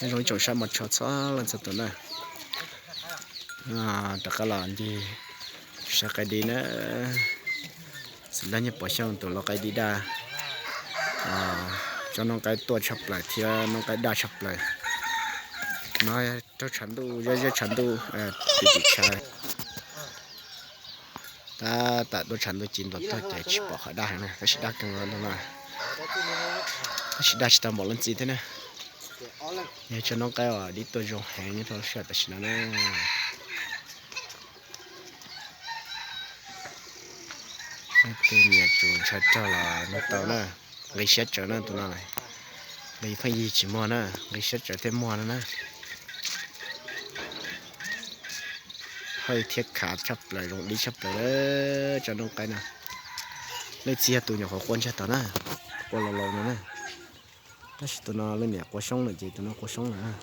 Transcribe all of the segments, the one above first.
Nyob zoo ib tsoom saib mos tshua txhua leej txhua tus na. Rov qab los ncig saib qaib dib na. Xeem Laug Nyiaj Pov Xyooj tus lau qaib dib daj. Tsob noob qaib tuaj tshaj plaws thiab noob qaib daj tshaj plaws. No raug tshav ntuj, zeb zeb tshav ntuj, tim tim tshav. Tab tom tuaj tshav ntuj ci ntuas tuaj ces tsis pom qhov daj heev na, tab sis daj kawg nkaus no. Tab sis daj tsis tau npaum leej txiv thiab na. Yog tsob noob qaib uas dib tuaj zoo heev nyob rau lub sij hawm tam sim no na. Tej niam tsum ntshaw raug los nug tau na. Nqi siab tsawv na tus no. Nqi pheej yig tsis muag na, nqi siab tsawv thiaj muag no na. Hawj thiab khav tshaj plaws, zoo dib tshaj plaws tsob noob qaib no. Leej txiv yog tus nyuam qhuav qua ntsiag tod na, qua laus laus no na. Tab sis tus no leej niam qua xyoob lawm ces tus no qua xyoob lawm.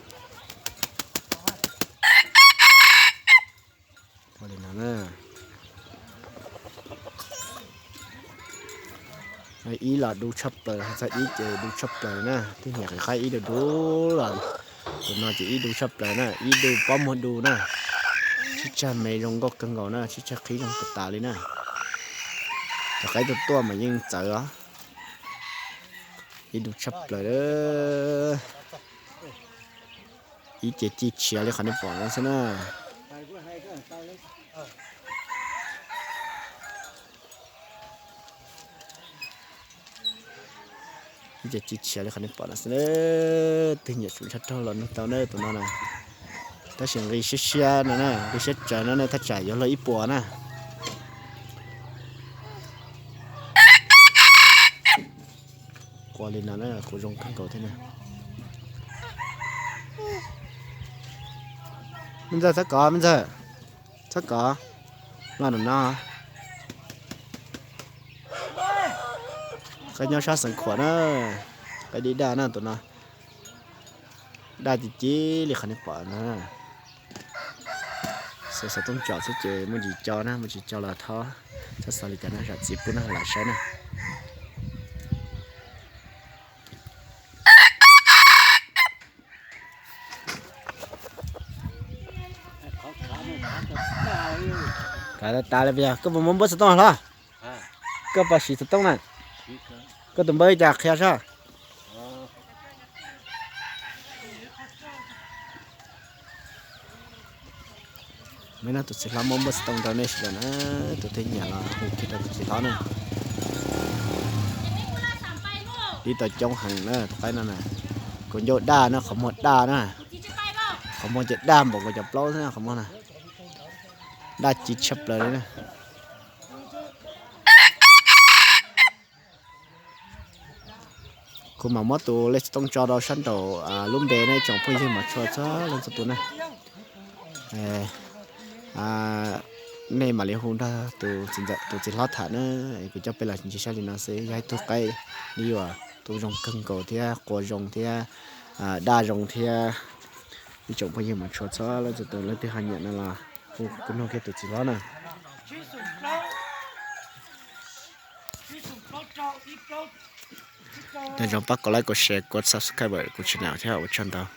Ua li no na. Ib los du tshaj plaws, txog ib ces du tshaj plaws na, tej niam qis qaib ib du du los. Tus no ces ib du tshaj plaws na, ib du pob muag du na. Sib tsag me zoo nkauj kawg nkaus na, sib tsag qhib zoo puas tas li na. Cov qaib tuaj tuaj mas yeej txawv os. Ib du tshaj plaws. Ib ces ci tshiav li qhov nej pom no xwb na. Ib ces ci tshiav li qhov nej pom no xwb na. Twg nyiam tsum ntshaw raug los nug tau na tus no na. Tab sis nqi siab siab no na, nqi siab tsawv no na, thaj tsam yuav luag ib puas na. Qua li no na, kuv zoo kawg nkaus thiab na. Me ntxawg txhob kov, me ntxawg txhob kov. Los no no. Qaib nyob sab Xeev Khuam na, qaib dib daj na tus no. Daj ci ci li qhov nej pom no. Xov xov tooj tsom xwb ces muaj tsis co na, muaj tsis co los thov txhob xav li cas na, zam txim pub na, lam saib na. Kav tas li, koj puas muaj npuab xov tooj hlob? Koj puas siv xov tooj na? Koj tus npawb li cas qhia soj. Meb no tus txiv hlob muab npuab xov tooj rau nej sawv daws na, tus twg nyiam los hu kiag rau tus txiv hlob na. Dib tau coob heev na tus qaib no na. Kaus ncauj daj na, qhov muag daj na. Qhov muag ces daj npaum nkaus cov plaub xwb na qhov muag na. Daj ci tshaj plaws li na. Kuv mam muab tus lej xov tooj tso rau sab nraum lub npe na ib tsoom phooj ywg mos tshua txhua leej txhua tus na. Nej mam li hu nrog tus txiv hlob tham na. Kuv coj peb los ncig saib li no xwb, yog ib tug qaib dib uas tu zoo kawg nkaus thiab qua zoo thiab daj zoo thiab. Ib tsoom phooj ywg mos tshua txhua leej txhua tus, leej twg ho nyiam no los hu kuv nug kiag tus txiv hlob na. Nco ntsoov pab kov like, kov share, kov subscribe kuv channel thiab, ua tsaug ntau.